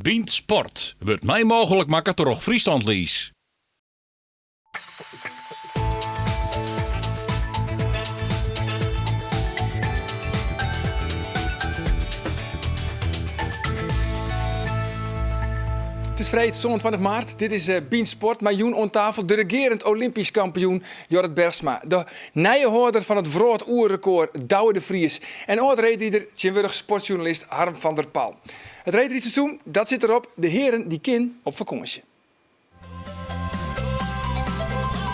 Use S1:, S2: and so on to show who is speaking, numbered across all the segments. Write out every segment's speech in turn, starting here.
S1: Bynt Sport wurdt mei mooglik makke troch Friesland Lease.
S2: It is freed 27 maart. Dit is Bynt Sport. Mei jûn oan tafel de regearend Olympysk kampioen Jorrit Bergsma. De nije hâlder fan it wrâldoerrekôr Douwe de Vries. En âld-reedrider, tsjintwurdich sportsjoernalist Harm van der Pal. It reedrydseizoen, dat sit derop. De hearen dy kin op fakânsje.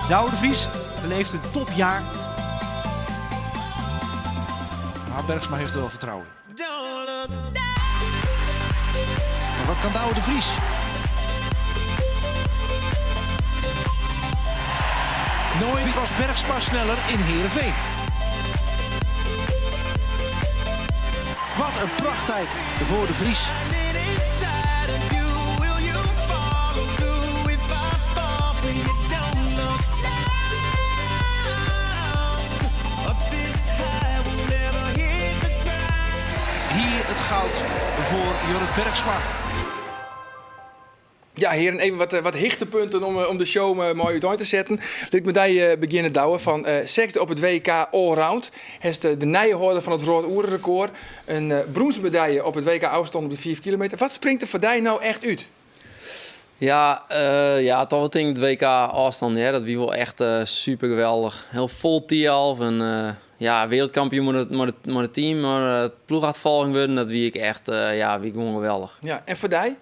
S3: Douwe de Vries beleeft een topjaar. Maar Bergsma heeft er wel vertrouwen in. Maar wat kan Douwe de Vries? Nooit was Bergsma sneller in Heerenveen. Wat een prachttijd voor de Vries. Hier het goud voor Jorrit Bergsma.
S2: Ja, heren, even wat, wat hichtepunten om, om de show moai útein te setten. Lit ik mei dy begjinne, Douwe. Fan sechsde op it WK Allround. Hast de nije hâlder fan it wrâldoererekôr. In brûnzen medalje op it WK ôfstân op de 5 kilometer. Wat springt der foar dy no echt út?
S4: Ja, ja, toch wel tink it WK ôfstân, ja, dat wie wol echt super geweldich. Hiel fol Thialf en ja, wereldkampioen mei it team, mei ploechachterfolging wurden, dat wie ek echt, ja, wie gewoan geweldich.
S2: Ja, en foar dy?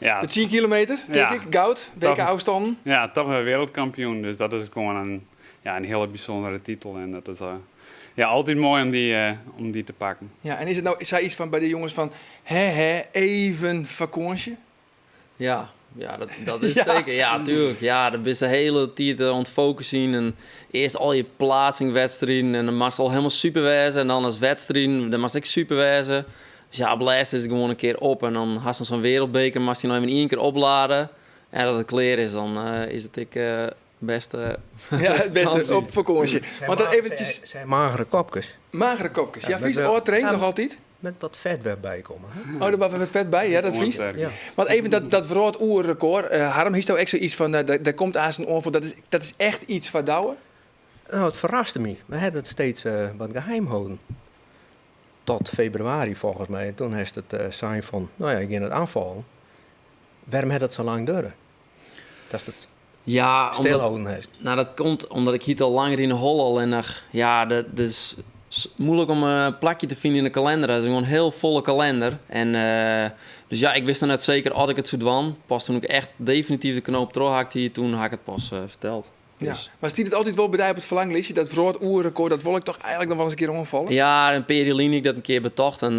S5: Ja.
S2: De 10 kilometer, tink ik, goud, WK ôfstannen.
S5: Ja, toch wer wereldkampioen. Dus dat is gewoan in, ja, in hiele bysûndere titel. En dat is ja, altyd moai om dy te pakken.
S2: Ja, en is it no sayts fan by de jonges fan, hè hè, even fakânsje?
S4: Ja, ja, dat is seker. Ja, tuerlik. Ja, dan bist de hiele tiid oan it fokusjen en earst al je plaatsingwedstriden en dan moatst al hielendal super wêze en dan as wedstriden, dan moatst ek super wêze. Dus ja, op lêst is it gewoan in kear op en dan hast dan sa'n wereldbeker, moatst dy noch even ien kear oplade. En as it klear is, dan is it ek bêst.
S2: Ja, it bêste op fakânsje. Want dan eventjes...
S6: Zijn magere kopkes.
S2: Magere kopkes. Ja, fynst ôftraind noch altyd?
S6: Met wat fet wer by komme.
S2: Oh, der moat wat fet by, ja, dat fynst?
S6: Ja.
S2: Want even dat wrâldoerrekôr, Harm, histo ek soiets fan, der komt aanst in oanfal, dat is echt iets foar Douwe?
S6: Nou, it ferraste my. We hawwe it steeds wat geheim holden. Tot februari folgens my. En toen hast it sein fan, no ja, ik gean it oanfallen. Wêrom hat dat sa lang duorre? Datst it
S4: Ja,
S6: stilholden hast.
S4: Nou, dat komt omdat ik hie it al langer yn 'e holle allinnich. Ja, dat is moeilik om in plakje te finen yn de kalender. Dat is gewoan in hiel folle kalender. En dus ja, ik wist noch net seker oft ik it soe dwaan. Pas toen ik echt definityf de knoop trochhakt hie, toen ha ik it pas ferteld.
S2: Ja. Mar stiet it altyd wol by dy op it ferlanglistje, dat wrâldoerrekôr, dat wol ik toch eigenlik noch wol ris in kear oanfalle?
S4: Ja, in pear jier lyn hie ik dat in kear betocht en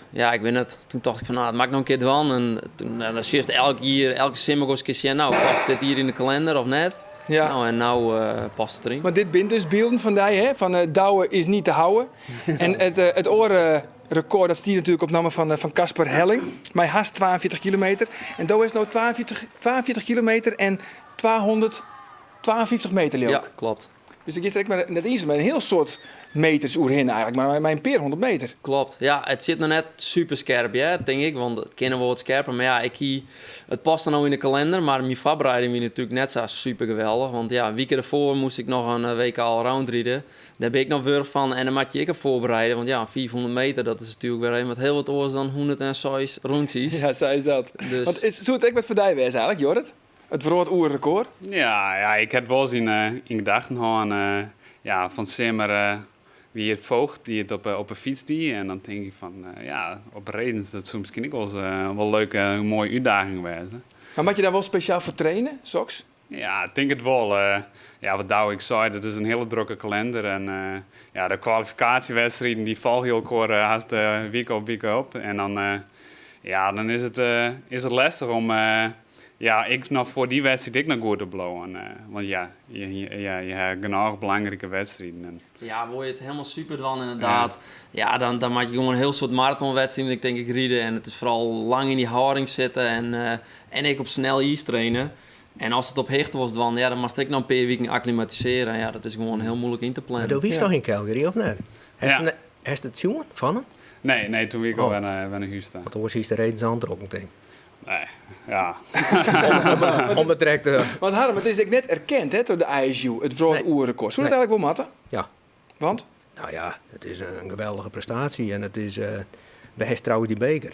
S4: ja, ik wit net, toen tocht ik fan, no, dat moat ik noch in kear dwaan. En toen, no, dan sjochst elk jier, elke simmer wolris in kear sjen, no, past dit jier yn de kalender of net?
S2: Ja.
S4: No, en no past it deryn.
S2: Want dit binne dus bylden fan dy, hè, fan Douwe is niet te houden. En it oare rekôr, dat stiet natuerlik op namme fan Casper Helling, mei hast 42 kilometer. En do hast no 42 kilometer en 252 meter, leau ik.
S4: Ja, klopt.
S2: Dus der giet der ek mar net iens mei in hiel soad meters oerhinne eigenlik, mar mei in pear hûndert meter.
S4: Klopt, ja, it sit noch net super skerp, hear, tink ik, want it kin noch wol wat skerper. Mar ja, ik hie, it past dan no yn de kalender, mar myn foarbereiding wie natuerlik net sa super geweldich. Want ja, in wike derfoar moast ik noch in WK allround ride. Dêr bin ik noch wurch fan en dan moat je ek op foarbereide, want ja, 500 meter, dat is natuerlik wer even wat hiel wat oars dan 106 rûntsjes.
S2: Ja, sa is dat.
S4: Dus.
S2: Want is, soe it ek wat foar dy wêze eigenlik, Jorrit? It wrâldoerrekôr?
S5: Ja, ja, ik ha it wolris yn, yn gedachten hân. Ja, fan 't simmer wie it Voogd dy't it op 'e fyts die. En dan tink ik fan, ja, op redens, dat soe miskien ek wolris wol leuk, in moaie útdaging wêze.
S2: Mar moat je dêr wol spesjaal foar traine, soks?
S5: Ja, ik tink it wol. Ja, wat Douwe ek sei, dat is in hiele drokke kalender. En ja, de kwalifikaasjewedstriden dy folgje elkoar hast wike op wike op. En dan, ja, dan is it lestich om ja, ek noch foar dy wedstriid ek noch goed te bliuwen. Want ja, je ha genôch belangrike wedstriden. En
S4: Ja, wol je it hielendal super dwaan inderdaad. Ja, dan moat je gewoan in hiel soad maratonwedstriden tink ik ride. En it is foaral lang yn dy hâlding sitte en ek op snel iis traine. En ast it op hichte wolst dwaan, ja, dan moatst ek noch in pear wiken akklimatisearje. En ja, dat is gewoan hiel muoilik yn te plannen.
S6: Mar do wiest toch yn Calgary, of net?
S5: Ja.
S6: Hast it sjoen fan him?
S5: Nee, nee, toen wie ik
S6: Oh.
S5: al wer nei hûs ta.
S6: Want oars is de redens oantrokken, tink
S5: Nee, ja.
S6: Om it direkt...
S2: Want Harm, it is ek net erkend hè, troch de ISU, it wrâldoerrekord. Soe dat
S6: Nee.
S2: eigentlik wol moatte?
S6: Ja.
S2: Want?
S6: Nou ja, it is in geweldige prestaasje en it is... Wêr is trouwens dy beker?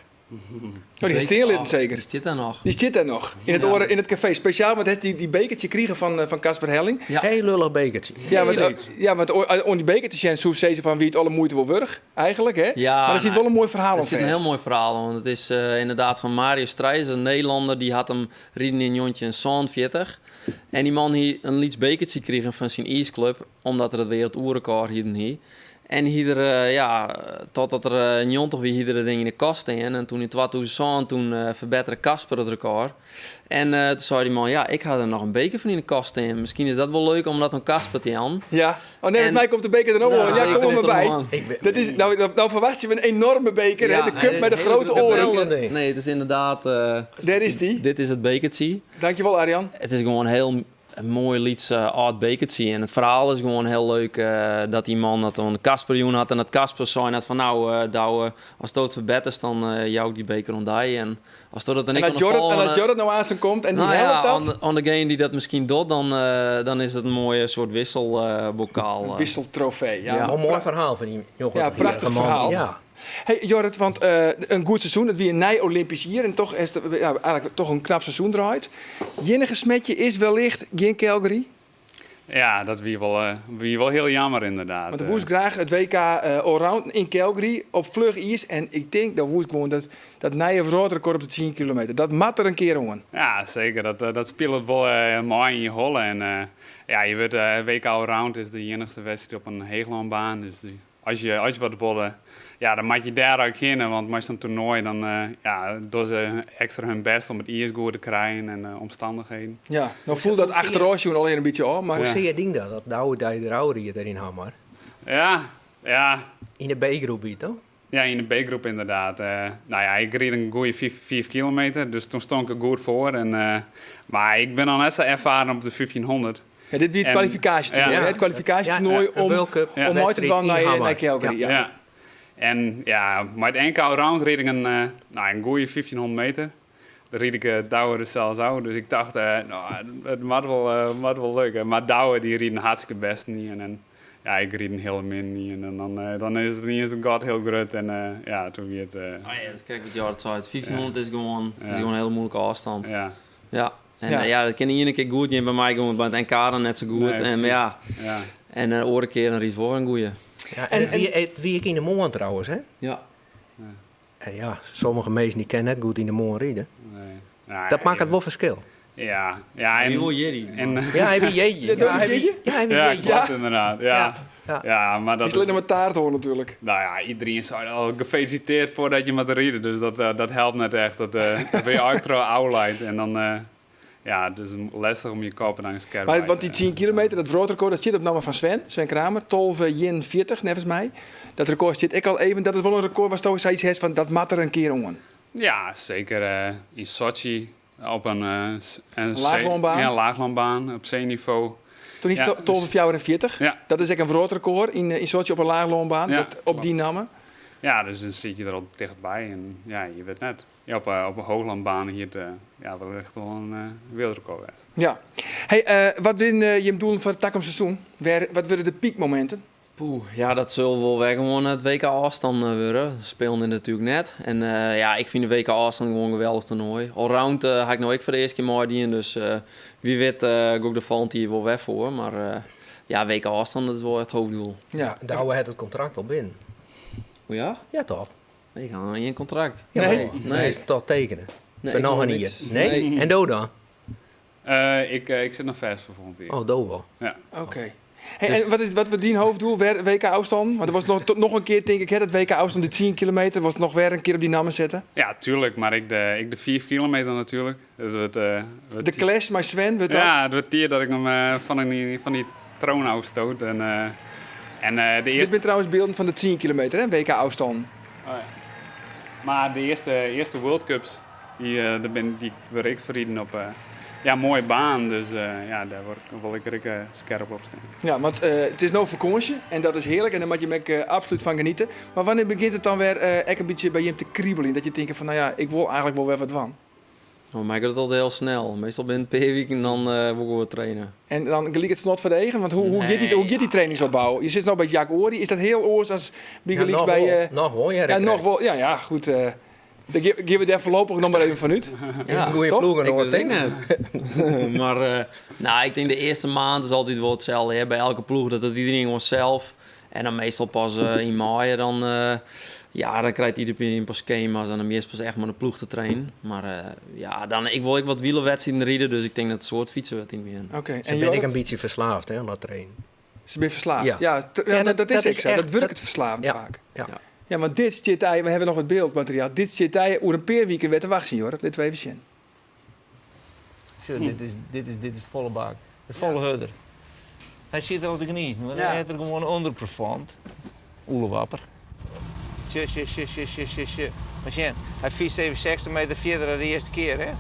S2: Oh, dy stean litten seker.
S4: Die stiet dêr noch.
S2: Dy stiet dêr noch. Yn it,
S4: Ja.
S2: oare, yn it kafee. Spesjaal, want hy dy bekertsje krigen fan Casper Helling.
S4: Ja.
S6: Heel lullich bekertsje.
S2: Ja, want,
S6: Heel lyts.
S2: ja, want oan dy beker te sjen soe sizze fan wie it alle muoite wol wurdich, eigentlik. Hè?
S4: Ja,
S2: mar der sit
S4: nou,
S2: wol in moai ferhaal
S4: Er
S2: oan
S4: zit een
S2: fêst.
S4: heel mooi verhaal aan. Want het is inderdaad van Marius Strijs, een Nederlander. Die had hem riden in Jontje in 47. En die man hier een lyts bekertje kregen van zijn ijsclub. Omdat er het wereldoerrecord hier hier. En hier, ja, totdat er 90 wie hier dat ding in de kast in. En toen in 2000, toen verbeterde Casper het record. En toen zei die man, ja, ik had er nog een beker van in de kast in. Misschien is dat wel leuk om dat aan Casper te aan.
S2: Ja. Oh nee, volgens
S4: En-
S2: mij komt de beker er nog
S4: Nou,
S2: wel. Ja,
S4: de
S2: kom er
S4: beker
S2: maar
S4: komt er
S2: bij.
S4: nog aan.
S6: Ik ben-
S2: Dat is, nou verwacht je een enorme beker, hè?
S4: Ja,
S2: De cup
S4: nee,
S2: met de
S4: hele
S2: grote
S4: drukke
S2: oren.
S6: beker. ding.
S4: Nee, het is inderdaad...
S2: Daar is die.
S4: Dit is het bekertje.
S2: Dankjewel, Arjan.
S4: Het is gewoon een heel mooi lyts oud bekertje. En het verhaal is gewoon heel leuk dat die man dat een Casper joen had. En dat Casper zei net van nou, Douwe, als het verbetert, dan jou ik die beker ontdij. En als dat dan
S2: En
S4: ik
S2: dat
S4: aan de
S2: Jorrit, en dat
S4: volgende-
S2: Jorrit nou aan zijn komt en die
S4: Nou ja,
S2: helpt dat.
S4: aan degene die dat misschien doet, dan is het een mooie soort wisselbokaal.
S2: Een wisseltrofee. Ja.
S4: Ja.
S6: Een mooi verhaal van die jongen.
S2: Ja, prachtig
S6: Man.
S2: verhaal.
S6: Ja.
S2: Hey Jorrit, want een goed seizoen, het wie een nij Olympisch hier en toch is het, ja, eigenlijk toch een knap seizoen draait. Jinnige smetje is wellicht geen Calgary.
S5: Ja, dat wie wel heel jammer inderdaad.
S2: Want de woest graag het WK allround in Calgary op vlug ijs. En ik denk dat woest gewoon dat nieuwe wereldrecord op de 10 kilometer. Dat mat er een keer om.
S5: Ja, zeker. Dat speelt wel mooi in je holle. En ja, je wordt, WK Allround is de enige wedstrijd op een heeglandbaan. Dus die, als je wat wil, ja, dan moet je daar ook heen. Want met zo'n toernooi, dan ja, doen ze extra hun best om het ijs goed te krijgen en omstandigheden.
S2: Ja, nou voelt dat achteraf al een beetje al. Maar
S6: Hoe zie je ding dat? Dat Douwe die de Rauwe hier erin hammer.
S5: Ja, ja.
S6: In de B-groep hier, toch?
S5: Ja, in de B-groep inderdaad. Nou ja, ik reed een goede 5 kilometer, dus toen stond ik er goed voor. En, maar ik ben al net zo ervaren op de 1500.
S2: Ja, dit wie het
S5: En-
S2: kwalificatietoernooi,
S5: Ja.
S2: hè? Het kwalificatietoernooi
S6: Ja, een World Cup
S2: om uit te
S6: wedstrijd
S2: dwalen
S6: in Hamar.
S2: naar Calgary. Ja.
S5: Ja. En ja, maar het NK Allround reed ik een goede 1500 meter. Daar reed ik Douwe er zelfs uit. Dus ik dacht, nou, het moet wel lukken. Maar Douwe die reed een hartstikke best niet. En ja, ik reed een heel min niet. En dan is het niet eens een gat heel groot. En ja, toen werd het...
S4: Oh ja, dat kijk wat Jorrit zei. Het 1500 is gewoon, het is
S5: Ja.
S4: gewoon een hele moeilijke afstand.
S5: Ja.
S4: Ja. En
S2: Ja.
S4: ja, dat kan de ene keer goed gaan, bij mij gewoon bij het NK dan net zo goed.
S5: Nee,
S4: en,
S5: precies.
S4: ja,
S5: Ja.
S4: en de andere keer een riet voor een goeie.
S6: Ja, en het wie ik in de morgen trouwens, hè?
S4: Ja.
S6: En ja, sommige mensen die kennen net goed in de morgen rijden.
S5: Nee. Nou,
S6: Dat maakt het
S5: ja.
S6: wel verschil.
S5: Ja, ja, en
S4: Wie wil Jerry?
S5: en,
S6: Ja, hij wie jeetje.
S2: Ja, dat
S6: Ja,
S2: is
S6: hij wie-
S2: jeetje?
S6: Ja, hij wie
S5: ja,
S6: jeetje.
S5: klopt inderdaad. Ja.
S6: Ja, ja.
S5: Ja, maar dat
S2: Die is alleen
S5: is,
S2: nog maar taart hoor natuurlijk.
S5: nou ja, iedereen zei al gefeliciteerd voordat je moet rijden. Dus dat helpt net echt. Dat dat ben je extra oud En dan, ja, het is lastig om je kop en dan scherp
S2: Maar,
S5: uit
S2: want die
S5: te
S2: 10 kilometer, dat wereldrecord, dat zit op naam van Sven Kramer. Tolve Jin 40, nevens mij. Dat record zit ik al even. Dat is wel een record waar Stowe zoiets heeft van dat mat er een keer om.
S5: Ja, zeker in Sochi op een
S2: Laaglandbaan.
S5: Ja, laaglandbaan op zeeniveau.
S2: Toen is
S5: Ja,
S2: het Tolve
S5: dus
S2: 44.
S5: Ja.
S2: Dat is echt een wereldrecord in Sochi op een laaglandbaan.
S5: Ja,
S2: dat, op
S5: klopt.
S2: die namen.
S5: Ja, dus dan zit je er al dichtbij en ja, je weet net. Ja, op een hooglandbaan hier ja, wellicht wel een wereldrecord geweest.
S2: Ja. Hey, wat wil je doen voor het toekomstseizoen? Wat worden de piekmomenten?
S4: Poeh, ja, dat zullen wel weer gewoon het WK afstand worden. Speelde natuurlijk net. En ja, ik vind de WK afstand gewoon een geweldig toernooi. Allround had ik nou ook voor de eerste keer mooi die in. Dus wie weet ga ik de volgende hier wel weg voor. Maar ja, WK afstand, dat is wel echt het hoofddoel.
S2: Ja.
S6: Douwe had het contract al binnen.
S4: O ja?
S6: Ja, toch?
S4: Nee, ik had nog niet een contract.
S6: Ja,
S2: Nee.
S6: Nee. Hij is toch tekenen.
S4: Nee,
S6: voor
S4: ik
S6: nog
S4: nog
S6: een
S4: niks.
S6: jaar. Nee?
S4: Nee.
S6: En Do dan?
S5: Ik zit nog vast voor volgend jaar.
S6: Oh, Do wel.
S5: Ja.
S2: Oké. Hey, en wat was die hoofddoel? WK afstand? Want er was nog een keer, denk ik, hè, dat WK afstand, die 10 kilometer, was nog weer een keer op die namen zetten.
S5: Ja, tuurlijk, maar ik de 4 kilometer natuurlijk. Dat wordt
S2: De clash met Sven, wordt dat?
S5: Ja, het wordt hier dat ik hem van die troon afstoot. En de
S2: Dit
S5: eerste
S2: zijn trouwens beelden van de 10 kilometer, hè, WK afstand.
S5: Oh, ja. Maar de eerste World Cups, die die ik verrieden op ja, moaie baan. Dus ja, dêr wol ik ek skerp op stean.
S2: Ja, want it is no fakânsje en dat is hearlik en dêr moat jim ek absolút fan geniete. Mar wannear begjint it dan wer ek in bytsje by jim te kribeljen? Dat je tinke fan, no ja, ik wol eigentlik wol wer wat dwaan.
S4: Oh, my giet it altyd hiel snel. Meastal binnen in pear wiken dan wol ik wol wer traine.
S2: En dan gelyk it snot foar de eagen? Want hoe, hoe, giet dy, hoe giet dy trainingsopbou? Je sit no by Jac Orie. Is dat hiel oars as bygelyks
S6: Ja,
S2: by...
S6: noch wol. Noch wol, hear
S2: Ja,
S6: ik
S2: noch wol. Ja, ja, goed. Dêr gean we dêr foarlopich noch mar even fan út.
S4: Ja,
S6: Is in goede
S2: toch?
S6: ploech
S4: Ik
S6: en
S4: wit it ek net. Maar nou, ik tink de earste maand is altyd wol itselde hè, by elke ploech. Dat docht iedereen gewoan sels. En dan meastal pas yn maaie dan, ja, dan krijt iedereen pas skema's en dan meast pas echt mei de ploech te trainen. Mar ja, dan, ik wol ek wat wielerwedstriden ride, dus ik tink dat it soad fytsen wurdt yn it begjin.
S2: Oké,
S6: Se
S2: en
S6: bin ek
S2: Jorrit?
S6: in bytsje ferslaafd hè, oan dat trainen.
S2: Se binne ferslaafd.
S6: Ja.
S2: Ja, ja,
S6: Ja,
S2: dat, dat is
S6: dat
S2: ek
S6: is
S2: sa. Dat
S6: echt-
S2: wurket
S6: dat-
S2: ferslaafd
S6: Ja.
S2: faak.
S6: Ja.
S4: Ja.
S2: Ja, want dit stiet hy, we hawwe noch wat byldmateriaal. Dit stiet hy oer in pear wiken wer te wachtsjen, Jorrit. Litte we even sjen.
S7: Sjoch, dit is, dit is, dit is folle bak. Dit is folle hurder. Hy sit der al te gnizen, want
S4: Ja.
S7: hy hat der gewoan ûnderperformed. Oelewapper. Sjoch, sjoch, sjoch, sjoch, sjoch, sjoch, sjoch. Mar sjen, hy fytst even 60 meter fierder dan de earste kear, hè?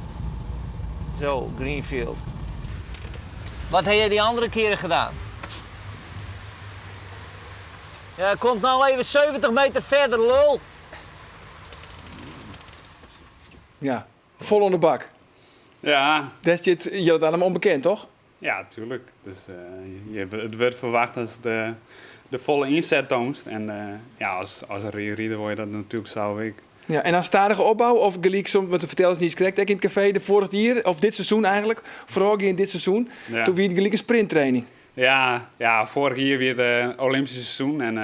S7: Zo, Greenfield. Wat heb je die andere keren gedaan? Ja, komt nou even 70 meter verder, lul.
S2: Ja, fol oan de bak.
S5: Ja,
S2: Dêr stiet Jorrit Anema om bekend, toch?
S5: Ja, tuurlijk. Dus it wurdt ferwachte datst de folle ynset toanst. En ja, as rider wol je dat natuerlik sels ek.
S2: Ja, en dan stadige opbou of gelyk soms, want fertel ris krekt ek yn it kafee, de foarich jier, of dit seizoen eigentlik, foaral yn dit seizoen,
S5: Ja.
S2: doe wie it gelyk in sprinttraining.
S5: Ja, ja, foarich jier wie it Olympyske seizoen en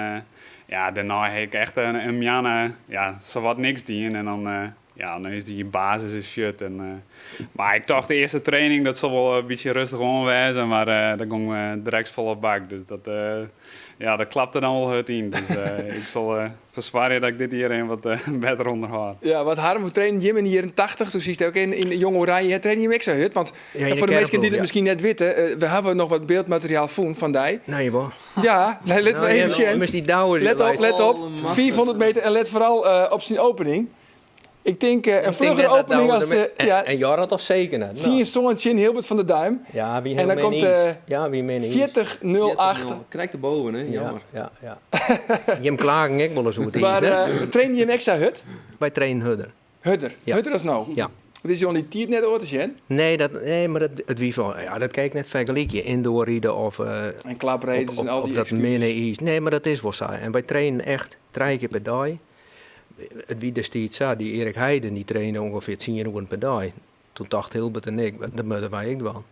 S5: ja, dêrnei ha ik echt in moanne, ja, sawat niks dien en dan, ja, dan is dy basis is fuort. En, mar ik tocht de earste training, dat sil wol in bytsje rêstich oan wêze, mar dat gong direkt folle bak. Dus dat, ja, dat klapte dan wol hurd yn. Dus ik sil ferswarje dat ik dit jier even wat better ûnderhâld.
S2: Ja, want Harm, hoe trainen jim yn de jierren 80? Doe sietst ek yn Jong Oranje. Hè, trainen jim ek sa hurd? Want
S6: Ja, yn de
S2: foar de minsken dy't it
S6: kearnploech, ja.
S2: miskien net witte, we hawwe noch wat byldmateriaal fûn fan dy.
S6: Nee, wol.
S2: Ja, litte we
S6: Nou,
S2: even
S6: ja,
S2: sjen.
S6: moast dy Douwe die
S2: Let op,
S6: leit-
S2: let op.
S4: Allemachtig.
S2: 400 meter en let foaral op syn opening. Ik tink in
S6: Ik tink
S2: flugger
S6: net dat
S2: opening
S6: Douwe
S2: as,
S6: ermee-
S2: ja,
S6: En Jorrit toch zeker net.
S2: tsien
S6: Nou.
S2: sân tsjin Hilbert van der Duim.
S6: Ja, wie
S2: En dan
S6: min
S2: komt,
S6: iens. Ja, wie min iens.
S2: 40-08.
S4: Krekt derboven, hè?
S6: Ja,
S4: Jammer.
S6: ja, ja. Jim klagen ek wol ris oer it iis,
S2: Mar
S6: hè?
S2: traine jim ek sa hurd?
S6: Wy trainen hurder.
S2: Hurder.
S6: Ja.
S2: Hurder as no.
S6: Ja.
S2: Want is oan dy tiid net oar te sjen?
S6: Nee, dat, nee, mar dat, it wie fan, ja, dat kin ik net fergelykje. Indoor ride of
S2: En klapredens en al
S6: op
S2: dy
S6: dat
S2: ekskuses.
S6: minne iis. Nee, mar dat is wol sa. En wy trainen echt trije kear per dei. It wie destiids sa, dy Erik Heiden dy trainde ûngefear tsien oeren per dei. Doe tocht Hilbert en ik, dat moatte wy ek dwaan.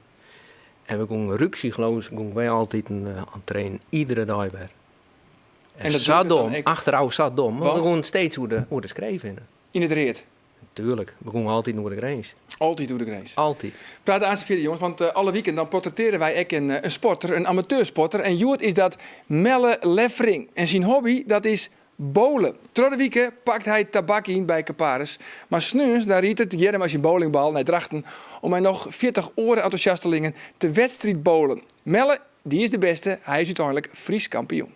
S6: En we gongen rücksichtsloos, gongen wy altyd oan trainen, iedere dei wer. En,
S2: En dat
S6: sa
S2: wurket dan
S6: dom,
S2: ek?
S6: achterôf sa dom, want we
S2: Want?
S6: gongen steeds oer de skreef hinne.
S2: Yn it read?
S6: Tuurlijk, we gongen altyd oer de grins.
S2: Altyd oer de grins.
S6: Altyd.
S2: Praat aanst fierder, jonges, want alle wiken dan portrettearje wy ek in sporter, in amateursporter. En hjoed is dat Melle Leffring. En syn hobby, dat is bowlen. Troch de wike pakt hy tabak yn by Caparis. Mar sneons dan rydt er tegearre mei syn bowlingbal nei Drachten om mei noch 40 oare entûsjastelingen te wedstriidbowlen. Melle, dy is de bêste, hy is úteinlik Frysk kampioen.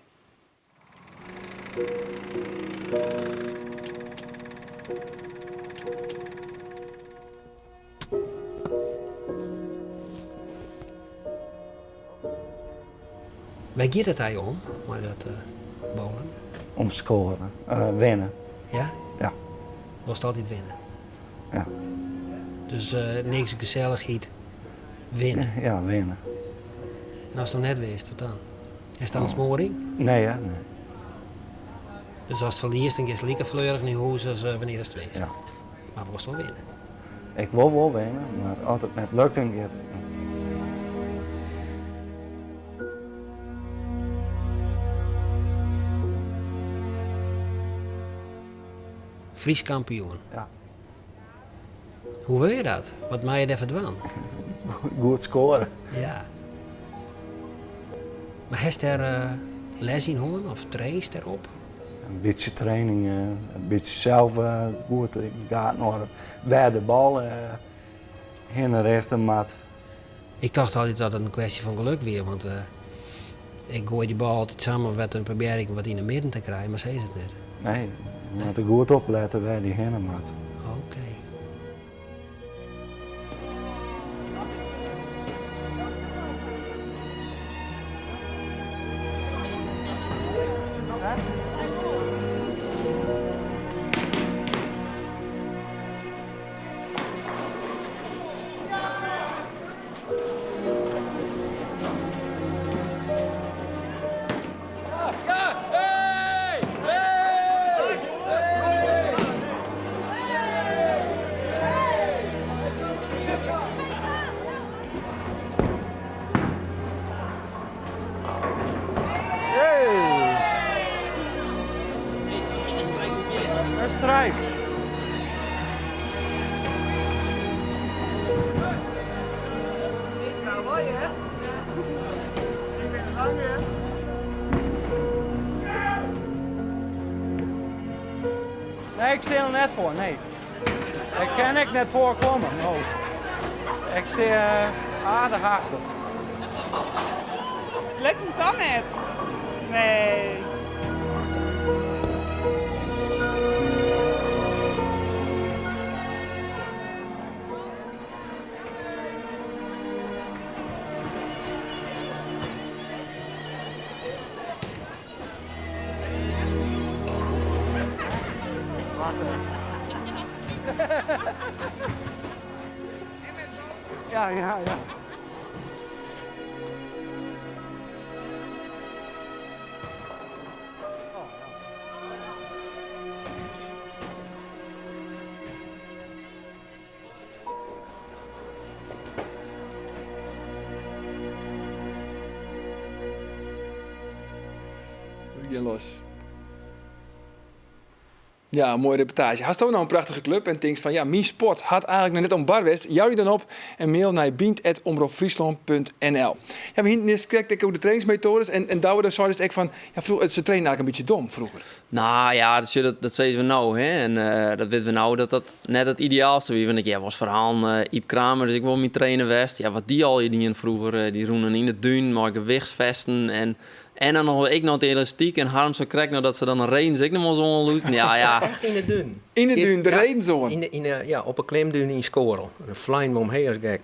S8: Wêr giet it dy om mei dat bowlen?
S9: Om skoaren, winne.
S8: Ja?
S9: Ja.
S8: Wolst altyd winne?
S9: Ja.
S8: Dus niks gesellichheid, winne?
S9: Ja, winne.
S8: En ast no net winst, wat dan? Hast dan in smoaring?
S9: Nee, hè, nee.
S8: Dus ast ferliest, dan giest like fleurich nei hûs as wannear ast winst?
S9: Ja.
S8: Mar wolst wol winne?
S9: Ik wol wol winne, mar as it net lukt, dan giet it net.
S8: Frysk kampioen.
S9: Ja.
S8: Hoe wurd je dat? Wat mei je dêrfoar dwaan?
S9: Goed skoare.
S8: Ja. Mar hast dêr les yn hân of trainst dêrop?
S9: In bytsje training, in bytsje sels goed yn de gaten hâlde wêr de bal hinne richte moat.
S8: Ik tocht altyd dat it in kwestje fan geluk wie, want ik goai dy bal altyd samar wat en probearje ik wat yn de midden te krijen, mar sa is it net.
S9: Nee, je moatte goed oplette wêr dy hinne moat.
S8: Oké.
S9: Hoi. Nee, ik stean der net foar, nee. Ik kin ek net foarkomme, no. Ik stean aardich achter.
S10: Lukt him dan net? Nee.
S9: Ja, ja, ja.
S2: We gean los. Ja, moaie reportaazje. Hasto no in prachtige klup en tinkst fan ja, myn sport hat eigenlik noch net oan bar west? Jou dy dan op en mail nei bynt@omropfryslân.nl. Ja, we hienen it krekt ek oer de trainingsmetoades en, en Douwe, dêr seidest ek fan, ja, froeger, se trainen eigenlik in bytsje dom froeger.
S4: Nou ja, dat, dat sizze we no. Hè? En dat witte we no dat dat net it ideaalste wie. Want ik hear wolris ferhalen, Yp Kramer is ek wol myn trainer west. Ja, wat dy allegear dienen froeger, dy rûnen yn de dunen mei gewichtsfesten en, en dan noch ek noch de elastyk en Harm sei krekt noch dat se dan de redens ek noch wolris oanlûkten. Ja, ja.
S6: Echt yn de dún.
S2: Yn de dún, de redens oan.
S6: Yn de, yn de, ja, op 'e klimdún yn Skoarl. Dan fleinen we omheech as gek.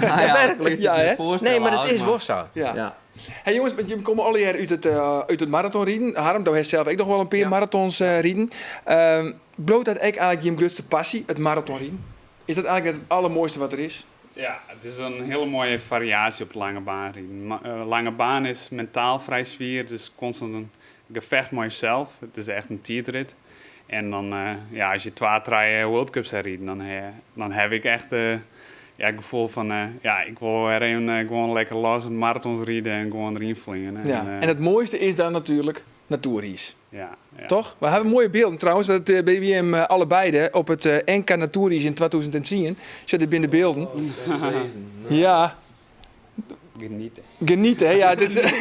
S4: Ja,
S6: werklik.
S2: Ja, hè?
S6: Nee, mar it is wol sa.
S2: Ja. Ja. Hey jonges, want jimme komme allegear út it, út it maratonriden. Harm, do hast sels ek noch wol in pear marathons riden. Bliuwt dat ek eigenlik jim grutste passy, it maratonriden? Is dat eigenlik net it allermoaiste wat der is?
S5: Ja, it is in hiele moaie fariaasje op it langebaanriden. Lange baan is mentaal frij swier, it is konstant in gefecht mei jesels. It is echt in tiidrit. En dan, ja, as je twa, trije World Cups ha riden, dan, dan haw ik echt ja, it gefoel fan, ja, ik wol wer even gewoan lekker los marathons ride en gewoan deryn fleane.
S2: Ja, en it moaiste is dan natuerlik natoeriis.
S5: Ja, ja.
S2: Toch? We hawwe moaie bylden trouwens, dat eh, by jim eh, allebeide op it eh, NK Natoeriis yn 2010. Sjoch, dit binne de bylden. Ja.
S5: Geniete.
S2: Geniete, hè? Ja, dit is...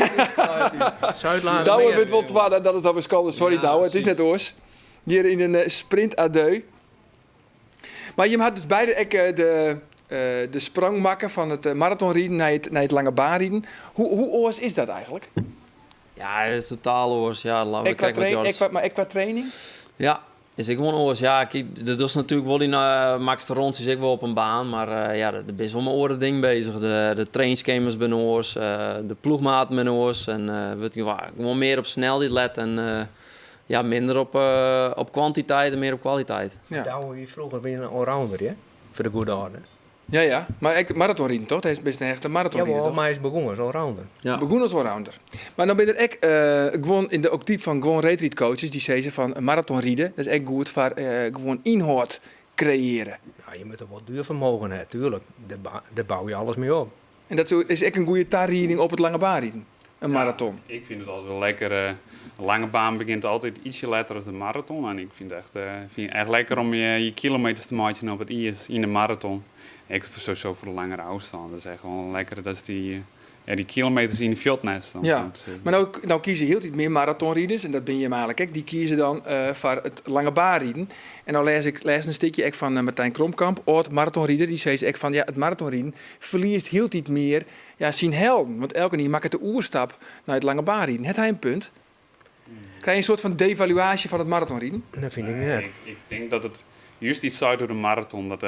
S6: Zuidlaren
S2: Douwe wurdt wol twadde, dat is dan wer skande. Sorry Douwe, it is net oars. Hjir yn in sprint à deux. Mar jim ha dus beide ek de, de sprong makke fan it maratonriden nei it, nei it langebaanriden. Hoe, hoe oars is dat eigenlik?
S4: Ja, dat is totaal oars. Ja, laat
S2: Ek kwa, ek kwa, mar ek kwa training?
S4: Ja, is ek gewoan oars. Ja, kyk, dat dochst natuerlik wol dyn uh, makkest rûntsjes ek wol op in baan, mar uh, ja, der bist wol mei oare dingen beuzich. De, de trainskema's binne oars, uh, de ploechmaten binne oars en uh, wurdt gewoan mear op snelheid let en ja, minder op, op kwantiteit en mear op kwaliteit.
S2: Ja.
S6: Douwe wie froeger wie in allrounder, hè? Foar de goede orde.
S2: Ja, ja. Mar ek maratonriden, toch? Dêr bist in echte maratonrider,
S6: Jawol,
S2: toch?
S6: mar hy is begûn as allrounder.
S4: Ja.
S2: Begûn as allrounder. Mar dan binne der ek guon yn de optyk fan guon reedrydcoaches dy sizze fan maratonride, dat is ek goed foar gewoan ynhâld kreëare.
S6: Ja, je moatte wol duerfermogen ha, tuerlik. Dêr bou je alles mei op.
S2: En dat is ek in goede tarieding op it langebaanriden, in maraton.
S5: Ik fyn it altyd wol lekker. De lange baan begjint altyd ytsje letter as de maraton. En ik fyn it echt, fyn echt lekker om je, je kilometers te meitsjen op it iis yn de maraton. Ek sowieso foar de langere ôfstân. Dat is echt wol lekker dat is dy, ja, dy kilometers yn de fuotten hast.
S2: Ja, mar no, no kieze hieltyd mear maratonriders, en dat binne jim eigenlik ek, dy kieze dan foar it langebaanriden. En no lês ik lêsten in stikje ek fan Martijn Kromkamp, âld maratonrider, dy sizze ek fan ja, it maratonriden ferliest hieltyd mear ja, syn helden. Want elkenien makket de oerstap nei it langebaanriden. Hat hy in punt? Krije je in soart fan devaluaasje fan it maratonriden?
S6: Dat fyn ik net.
S5: Ik, ik tink dat it just yts seit oer de maraton. Dat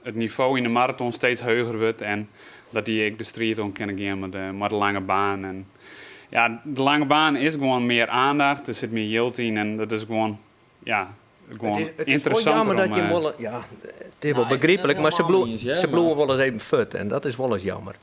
S5: it nivo yn de maraton steeds heger wurdt en dat dy ek de striid oan kinne gean mei de, mei de lange baan. En ja, de lange baan is gewoan mear aandacht, der sit mear jild yn en dat is gewoan, ja, gewoan
S6: It is, it is wol jammer dat je wolle, ja, it is wol begryplik, mar se bliuwe, se bliuwe wolris even fuort en dat is wolris jammer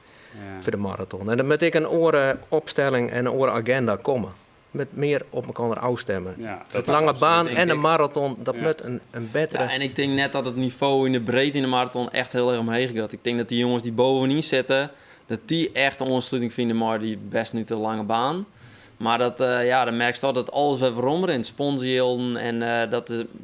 S6: foar de maraton. En der moat ek in oare opstelling en in oare agenda komme. Moat mear op mekoar ôfstimme.
S5: Ja,
S6: it lange baan en de maraton, dat moat in, in bettere.
S4: Ja, en ik tink net dat it nivo yn de breedte yn de maraton echt hiel erch omheech giet. Ik tink dat dy jonges dy't bovenyn sitte, dat dy echt oansluting fine mei dy bêsten út de lange baan. Maar dat, ja, dan merkst toch dat alles wer weromrint. Sponsorjilden en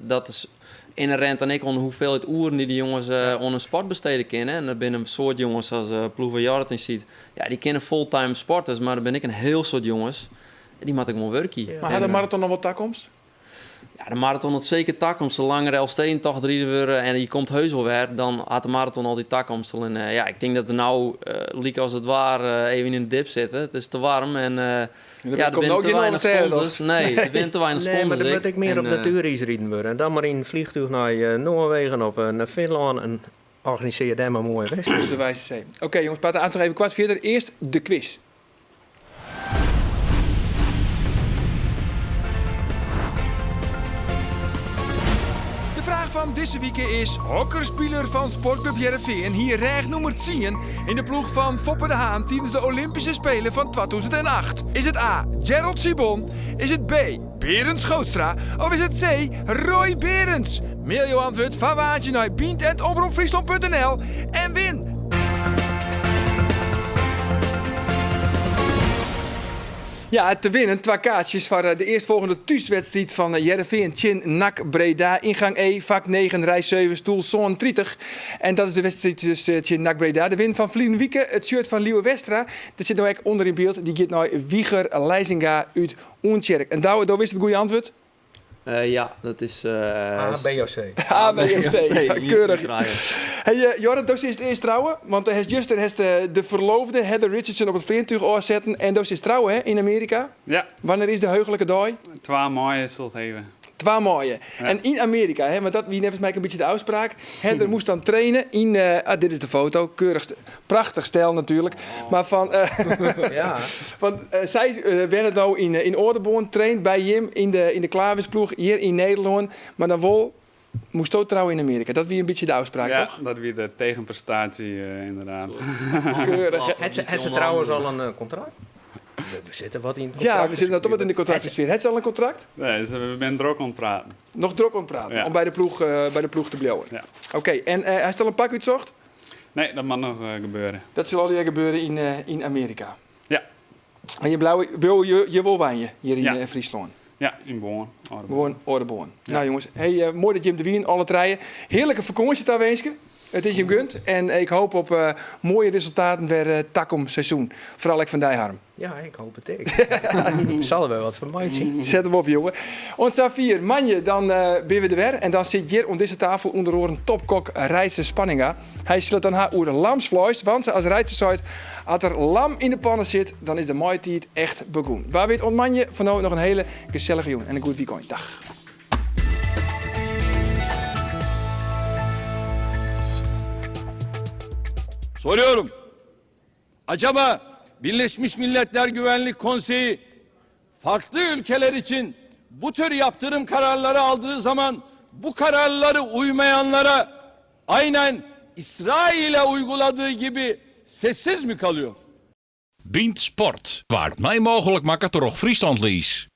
S4: dat is inherent dan ek oan de hoeveelheid oeren dy't de jonges oan in sport bestede kinne. En der binne in soad jonges, sa as ploech wêr't Jorrit yn sit, ja, dy kinne fulltime sporters, mar der binne ek in hiel soad jonges dy moatte gewoan wurkje.
S2: Mar hat de maraton noch wol takomst?
S4: Ja, de maraton hat seker takomst. Salang't der Elfstedentocht riden wurde en dy komt heus wol wer, dan hat de maraton altyd takomst. En ja, ik tink dat we no, lykas it waar, even yn de dip sitte. It is te waarm en ja, der binne te weinich sponsors. Nee, der binne te weinich sponsors.
S6: Nee, mar der moat ek mear op natueriis riden wurde. En dan mar yn in vliegtuig nei Noarwegen of nei Finlân en organisearje dêr mar moaie wedstriden.
S2: De WCC. Oké jonges, prate aanst noch even koart fierder. Earst de quiz. De fraach fan dizze wike is: hokker spiler fan Sportclub Hearrenfean hie rêchnûmer 10 yn de ploech fan Foppe de Haan tidens de Olympyske Spelen fan 2008? Is it A. Gerald Sibon? Is it B. Berend Schootstra? Of is it C. Roy Berends? Mail jo antwurd foar woansdei nei bynt@omropfryslân.nl en win! Ja, te winnen twa kaartsjes foar eh, de earstfolgjende thúswedstriid fan eh, Hearrenfean tsjin NAC Breda. Yngang E, fak 9, rij 7, stoel 37. En dat is de wedstriid dus eh, tsjin NAC Breda. De win fan ferline wike, it shirt fan Lieuwe Westra. Dat sit no ek ûnder yn byld. Dy giet nei Wieger Leijzinga út Oentsjerk. En Douwe, do wist it goede antwurd?
S4: Ja, dat is...
S6: A, B of C.
S2: A, B of C, ja, keurich. Hey, Jorrit, do silst earst trouwe, want do hast juster hast de ferloofde Heather Richardson op it fleantúch ôfsetten en do silst trouwe hè, yn Amearika.
S5: Ja.
S2: Wannear is de heuchlike dei?
S5: 2 maaie sil it heve.
S2: 2 maaie.
S5: Ja.
S2: En yn Amearika, hè, want dat wie neffens my ek in bytsje de ôfspraak. Heather moast dan traine yn, ah, dit is de foto, keurich, prachtich stel natuerlik. Mar fan,
S6: Ja.
S2: Want sy wennet no yn Oarderboarn, traint by jim yn de Klaversploech hjir yn Nederlân. Mar dan wol moasto trouwe yn Amearika. Dat wie in bytsje de ôfspraak,
S5: Ja,
S2: toch?
S5: dat wie de tegenprestatie inderdaad.
S2: Keurich.
S6: Hat se trouwens al in kontrakt? We sitte wat yn
S2: Ja, we sitte no toch wat yn de kontraktesfear. Hat se al in kontrakt?
S5: Nee, we binne drok oan it praten.
S2: Noch drok oan it praten,
S5: Ja.
S2: om by de ploech te bliuwen.
S5: Ja.
S2: Oké, en hast al in pak útsocht?
S5: Nee, dat moat noch gebeure.
S2: Dat sil allegear gebeure yn Amearika?
S5: Ja.
S2: En je bliuwe, bliuwe je, je wol wenje hjir yn
S5: Ja.
S2: Fryslân?
S5: Ja, yn Boarn. Oarderboarn.
S2: Gewoan Oarderboarn.
S5: Ja.
S2: Nou jonges, hey, moai dat jim der wienen, alle trije. Hearlike fakânsje tawinske. It is jim gund. En ik hoop op moaie resultaten wer takom seizoen. Foaral ek fan dy, Harm.
S6: Ja, ik hoop it ek. Sille wer wat fan meitsje.
S2: Set him op, jonge. Oant safier. Moandei dan binne we der wer. En dan sit hjir oan dizze tafel ûnder oaren topkok Reitse Spanninga. Hy sil it dan ha oer lamsfleis. Want sa as Reitse seit, as der lam yn de panne sit, dan is de maaitiid echt begûn. Wa wit oant moandei. Foar no noch in hiele gesellige jûn en in goed wykein. Dag.
S11: Soruyorum. Acaba Birleşmiş Milletler Güvenlik Konseyi farklı ülkeler için bu tür yaptırım kararları aldığı zaman bu kararları uymayanlara aynen İsrail'e uyguladığı gibi sessiz mi kalıyor?
S1: Bynt Sport waard mei mooglik makke troch Friesland Lease.